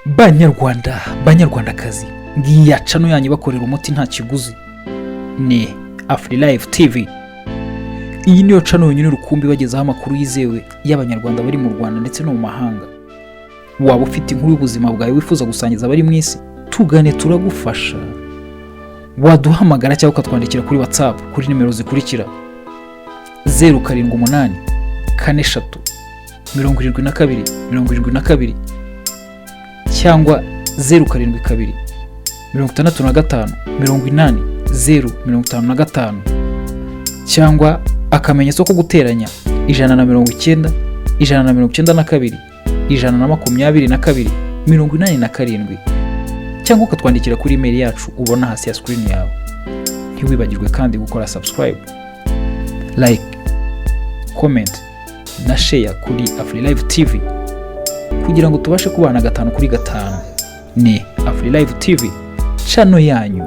Banyarwanda, banyarwandakazi, ngiya channel yanyu bakorera umuti nta kiguzi, ni Afrilive TV. Iyi niyo channel yonyine rukumbi bagezaho amakuru yizewe y'Abanyarwanda bari mu Rwanda ndetse no mu mahanga. Waba ufite inkuru y'ubuzima bwawe wifuza gusangiza abari mu isi? Tugane, turagufasha. Waduhamagara cyangwa ukatwandikira kuri WhatsApp kuri nimero zikurikira: 0784 372 72, cyangwa 072 65 80 055, cyangwa *190 192 122 87, cyangwa ukatwandikira kuri email yacu ubona hasi ya screen yawe. Ntiwibagirwe kandi gukora subscribe, like, comment na share kuri Afrilive TV kugira ngo tubashe kubana gatanu kuri gatanu. Ni Afrilive TV, channel yanyu.